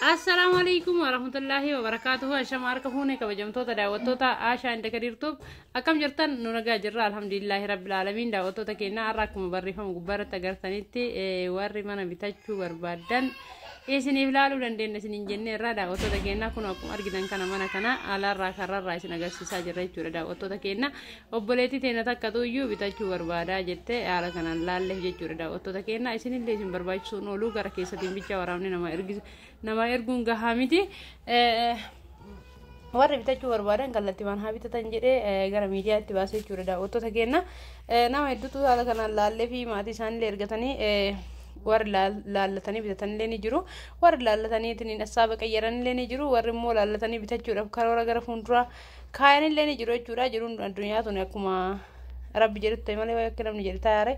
Assalaamu alaikum warahmatullaahi wabarakaatuhu. Ashama harka fuune, kabajamtoota daawwattoota Aashaa Inda Kadiirtuuf, akkam jirtan? Nu nagaa jirra, alhamdulillaahi rabbil aalamiin. Daawwattoota keenya, har'a akkuma barreeffama gubbaa irratti agartanitti warri mana bitachuu barbaaddan isiniif laaluu dandeenya isiniin jennee irraa. Daawwattoota keenya, kun akkuma argitan kana mana kana alaarraa karrarraa isin agarsiisaa jirra jechuudha. Daawwattoota keenya, obboleettii teenya takkatu iyyuu bitachuu barbaadaa jettee haala kanaan laalleef jechuudha. Daawwattoota keenya, isinillee isin barbaachisuun ooluu gara keessatiin bicha waraabni nama ergisu nama erguun gahaa miti. Warri bitachuu barbaadan kallattiiwwan haa bitatan jedhee gara miidiyaatti baasee jechuudha. Daawwattoota keenya, nama hedduutu haala kanaan laallee fi maatii isaaniillee ergatanii warri laallatanii bitatanillee ni jiru. Warri laallatanii ittiin assaaba qayyaranillee ni jiru. Warri immoo laallatanii bitachuudhaaf karoora gara fuulduraa kaayanillee ni jiru jechuudha. Jiruun addunyaa tun akkuma Rabbi jedhutti ta'e malee akka namni jedhu taa'aare.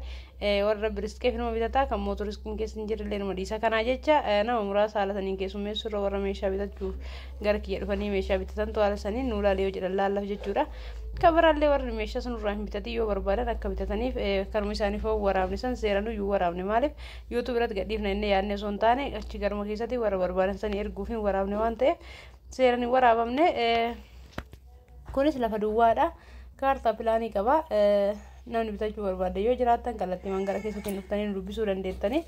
Warri Rabbi riskee nama bitataa, kan mootu riskiin keessa hin jirrellee nama dhiisa. Kanaa jecha nama muraasa haala saniin keessummeessuu irra warra meeshaa bitachuuf gara kiyya dhufanii meeshaa bitatantu haala saniin nuu laalee yoo jedhan laallaf jechuudha. Kan biraallee warri meeshaa sun irraa hin bitatin yoo barbaadan akka bitataniif kanuma isaaniif waraabne san seeraan iyyuu waraabne. Maaliif YouTube irratti gadhiifna inni yaadne osoo hin taane, achi garuma keessatti warra barbaadan sanii erguuf hin waraabne waan ta'eef seeraan hin waraabamne. Kunis lafa duwwaadha. Kaartaa pilaanii qaba. Namni bitachuu barbaade yoo jiraattan kallattiiwwan gara keessatti dhuftanii nu dubbisuu dandeettanii.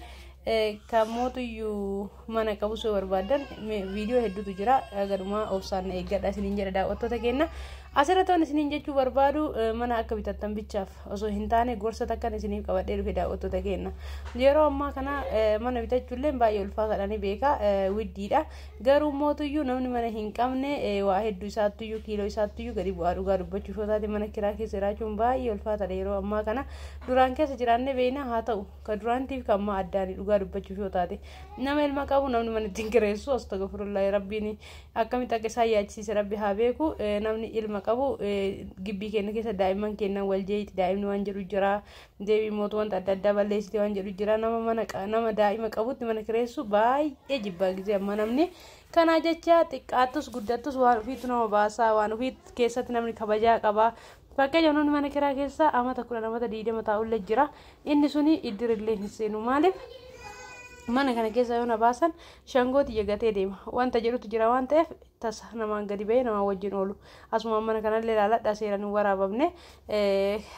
Kan mootuyyuu mana qabus yoo barbaadan viidiyoo hedduutu jira. Gadumaa obsaan eeggadha isiniin jedha. Daawwattoota keenya, asirratti waan isiniin jechuu barbaadu, mana akka bitattan bichaaf osoo hin taane gorsa takkan isiniif qabadhee dhufe. Daawwattoota keenya, yeroo ammaa kana mana bitachuullee baay'ee ulfaataadha, ni beeka, widdiidha. Garuu mootuyyuu namni mana hin qabne waa hedduu isaattuyyuu kiiloo isaattuyyuu gadi bu'aa. Dhugaa dubbachuuf yoo taate, mana kiraa keessa jiraachuun baay'ee ulfaataadha yeroo ammaa kana. Duraan keessa jiraannee beekna, haa ta'u ka duraantiif kan ammaa addaani. Dhugaa dubbachuuf yoo taate, nama ilma qabu namni mana ittiin kireessu, astagfirullahi, Rabbiin akkamitti akka isaan yaachisiise Rabbi haa beeku. Namni ilma qabu gibbii keenya keessa daa'imman kennan wal jeeyti, daa'imni waan jedhu jira, deebii mootu wanta adda addaa balleessite waan jedhu jira. Nama mana nama daa'ima qabutti mana kireessu baay'ee jibbaa gisee amma namni. Kanaa jecha xiqqaattus guddattus waan ofiitu nama baasaa, waan ofii keessatti namni kabajaa qaba. Fakkeenyaaf, namni mana kiraa keessa amata 10, amata 20 taa'ullee jira. Inni suni iddirillee hin seenu. Maaliif? Mana kana keessa yoo na baasan shangooti gatee deema wanta jedhutu jira waan ta'eef, tasa namaan gadi bahee namaa wajjin oolu. Asuma mana kanallee ilaaladha. Seeraan hin waraabamne,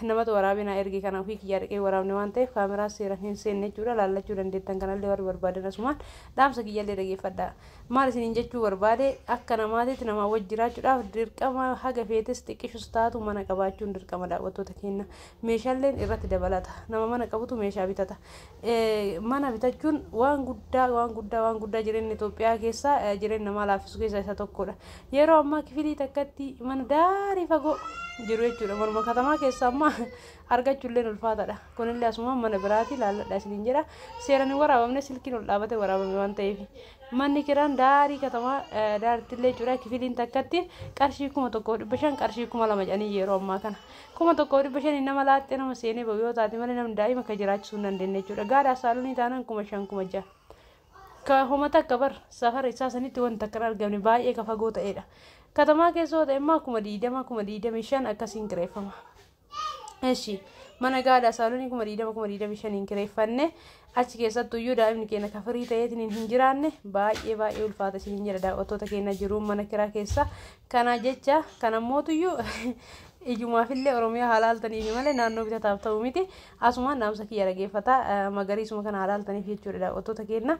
namatu waraabee naa erge. Kana ofii kiyyaa dhaqee waraabne waan ta'eef kaameraa seeraan hin seenne jechuudha. Laallachuu dandeettan kanallee warri barbaadan. Asumaan dhaamsa kiyyallee dhageeffadha. Maal isiniin jechuu barbaade, akka namaatitti namaa wajji jiraachuudhaaf dirqama haga feetes xiqqishus taatu mana qabaachuun dirqama. Daawwattoota keenya, meeshaaleen irratti dabalata. Nama mana qabutu meeshaa bitata. Mana bitachuun waan guddaa, waan guddaa, waan guddaa jireenya Itoophiyaa keessa jireenya namaa laaffisu keessaa isa tokkodha. Yeroo ammaa kifilii takkatti mana daarii fagoo jiru jechuudha. Manuma katamaa keessa ammaa argachuullee ulfaataadha. Kunillee asuma mana biraati, laalladha isiniin jedha. Seeraan hin waraabamne, silkiin ol dhaabate waraabame waan ta'eef. Manni kiraan daarii katamaa daarittillee jechuudha, kifiliin takkatti qarshii 1500, qarshii 2000 jedhanii yeroo ammaa kana. 1500 nama laaxxee nama seenee bahu yoo taate malee namni daa'ima akka jiraachisuu hin dandeenye jechuudha. Gaadhaa saalonii taanaan 5000, 6000. Ka homa takka bar safara isaa sanitti wanta akka hin argamne baay'ee ka fagoo ta'edha. Katamaa keessa yoo ta'e immoo 20,000, 25,000 akkasiin kireeffama. Eshi, mana gaadhaa saalonii 20,000, 25,000 kireeffanne achi keessattuu iyyuu daa'imni keenya kafirii ta'eetiin hin jiraanne baay'ee baay'ee ulfaata isiniin jedha. Daawwattoota keenya, jiruun mana kiraa keessa kana jecha kana mootuyyuu ijumaafillee Oromiyaa halaaltaniif malee naannoo bitataaf ta'u miti. Asumaan dhaamsa kiyya dhageeffata, magariisuma kana halaaltaniif jechuudha. Daawwattoota keenya,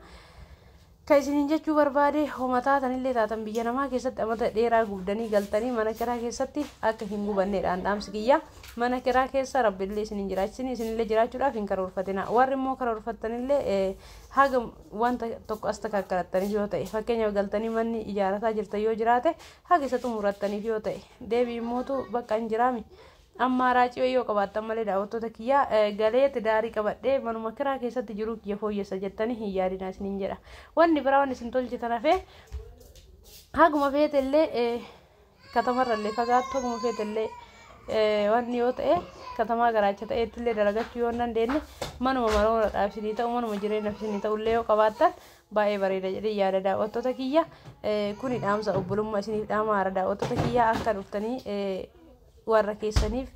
kan isiniin jechuu barbaade, homa taatanillee taatan biyya namaa keessatti amata dheeraa gubdanii galtanii mana kiraa keessatti akka hin gubanneedhaan dhaamsi kiyya. Mana kiraa keessa Rabbillee isinin jiraachisin, isinillee jiraachuudhaaf hin karoorfatina. Warri immoo karoorfattanillee haga wanta tokko as takaakkalattaniif yoo ta'e, fakkeenyaaf galtanii manni ijaarataa jirtan yoo jiraate, haga isa xumurattaniif yoo ta'e, deebii immootu bakka hin jiraami amma raacii yoo qabaattan malee. Daawwattoota kiyyaa, galee tidaarii qabadhee manuma kiraa keessatti jiruu kiyya fooyyessa jettanii hin yaadina isiniin jedha. Wanni biraa wanni isin tolchitan hafee, haguma feetellee katamarrallee fagaattu, haguma feetellee wanni yoo ta'e, katamaa garaacha ta'eettillee dalagachuu yoo hin dandeenye, manuma maroodhaaf isinii ta'u, manuma jireenyaaf isinii ta'ullee yoo qabaattan baay'ee bareeda jedhee yaada. Daawwattoota kiyya, kuni dhaamsa obbolummaa isiniif dhaama. Haara daawwattoota kiyya, akka dhuftanii warra keessaniif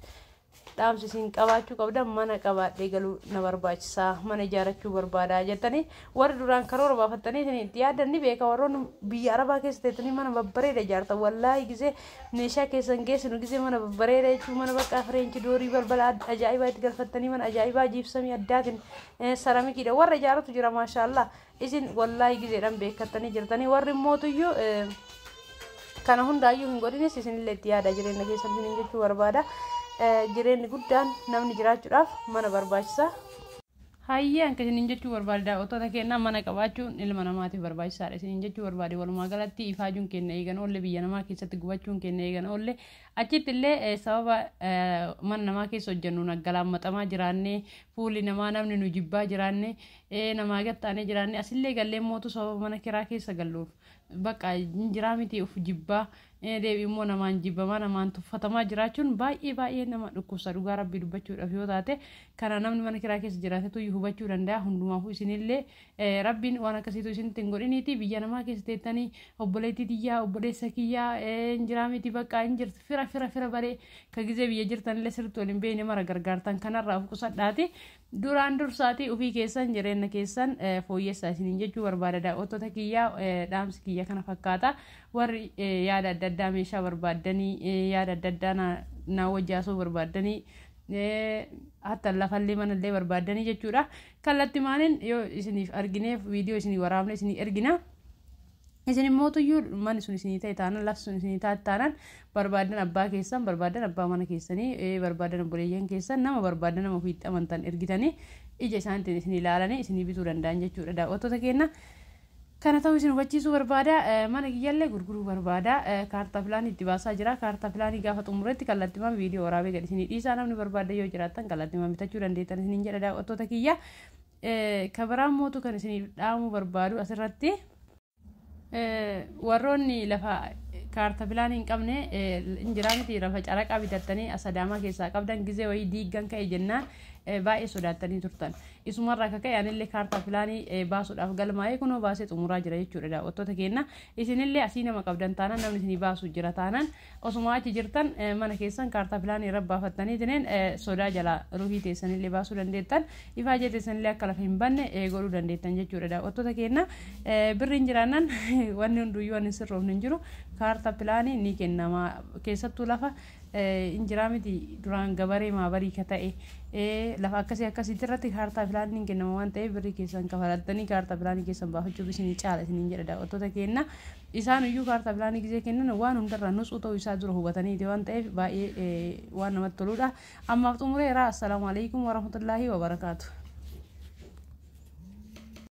Dhaamsi isin qabaachuu qabdan mana qabaadhee galuu na barbaachisaa, mana ijaarachuu barbaadaa jettanii warri duraan karoora baafattanii isin itti yaaddan ni beeka. Warroonni biyya arabaa keessa teettanii mana babbareeda ijaartan, wallaahi gisee meeshaa keessan geessinu, gisee mana babbareeda jechuun mana bakka French doorii, balbala ajaa'ibaa itti galfattanii, mana ajaa'ibaa jiibsamii addaatiin saramikiidha warra ijaaratu jira. Maashaallah, isin wallaahi giseedhaan beekattanii jirtanii. Warri mootuyyuu kana hundaayyuu hin godhinis isinillee itti yaada jireenya keessan isiniin jechuu barbaada. Jireenyi guddaan namni jiraachuudhaaf mana barbaachisa. Hayyee, anka isiniin jechuu barbaade, daawwattoota kennaa, mana qabaachuun ilma namaatiif barbaachisaadha isiniin jechuu barbaade. Walumaa galatti ifaajuun keenya eegan oolle, biyya namaa keessatti gubachuun keenya eegan oolle, achitti illee sababa mana namaa keessa hojjennu naggalaammaxamaa jiraannee, fuulli namaa namni nu jibbaa jiraannee, namaa gattaanee jiraannee, asillee gallee mootu sababa mana kiraa keessa galluuf bakka jiraa miti of jibbaa deebi immoo namaan jibbamaa, namaan tuffatamaa jiraachuun baay'ee baay'ee nama dhukkubsa. Dhugaa rabbii dubbachuudhaaf yoo taate, kana namni mana kiraa keessa jiraatetu hubachuu danda'a. Hundumaafuu isinillee rabbiin waan akkasiitu isinitti hin godhiniiti. Biyya namaa keessa teettanii obboleettii tiyyaa, obboleessa kiyyaa, hin jiraa miti, bakka hin jirtu, fira fira fira baree ka gizee biyya jirtanillee sirriitti waliin beekne mara gargaartan kanarraa of qusadhaati. Duraan dursaatii ofii keessan jireenya keessan fooyyessaa isiniin jechuu barbaada. Daawwattoota kiyyaa, dhaamsi kiyya kana fakkaata. Warri yaada adda addaa meeshaa barbaaddanii, yaada adda addaa na wajjaasuu barbaaddanii, hatta lafallee manallee barbaaddanii jechuudha, kallattii maaliin yoo isiniif argineef viidiyoo isinii waraabne isinii ergina. Isin immootuyyuu manni sun isinii ta'e taanaan, lafti sun isinii taate taanaan, barbaadan abbaa keessan, barbaadan abbaa mana keessanii, barbaadan obboleeyyan keessan, nama barbaadan, nama ofiitti amantan ergitanii ija isaaniitiin isin ilaalanii isinii bituu danda'an jechuudha. Daawwattoota keenya, kana ta'uu isin hubachiisuu barbaada. Mana kiyyallee gurguruu barbaada. Kaartaa pilaanii itti baasaa jira. Kaartaa pilaanii gaafa xumuretti kallattimaan viidiyoo waraabee gad isinii dhiisaa. Namni barbaadda yoo jiraattan kallattimaan bitachuu dandeettan isiniin jedha, daawwattoota kiyya. Kabiraan mootu kan isinii dhaamuu barbaadu asirratti, warroonni lafa kaarta pilaanii hin qabne, hin jiraa miti, lafa caraqaa bitattanii asadaamaa keessaa qabdan, gizee wayii diiggan ka'e jennaan baay'ee sodaattanii turtan. Isumarraa akka ka'e anillee kaartaa pilaanii baasuudhaaf galmaa'ee kunoo baasee xumuraa jira jechuudha, daawwattoota keenya. Isinillee asii nama qabdan taanaan, namni isinii baasu jira taanaan, osuma achi jirtan mana keessan kaartaa pilaanii irra baafattanii tineen sodaa jalaa ruhii teessanillee baasuu dandeettan, ifaajee teessanillee akka lafa hin banne godhuu dandeettan jechuudha, daawwattoota keenya. Birriin jiraannan wanni hunduyyuu waan hin sirroofne hin jiru. Kaartaa pilaanii ni kennama. Keessattuu lafa injiraa miti duraan gabaree maabarii ka ta'e, lafa akkasii akkasiitti irratti kaartaa pilaanii kennama waan ta'eef, birrii keessan kafalattanii kaartaa pilaanii keessan baafachuuf isinii caala isiniin jedha, daawwattoota keenya. Isaan iyyuu kaartaa pilaanii gisee kennan waan hundarraa nutsuu ta'uu isaa dura hubataniiti waan ta'eef baay'ee waan namatti toludha. Ammaaf xumureera. Assalaamu alaikum warahmatullaahi wabarakaatu.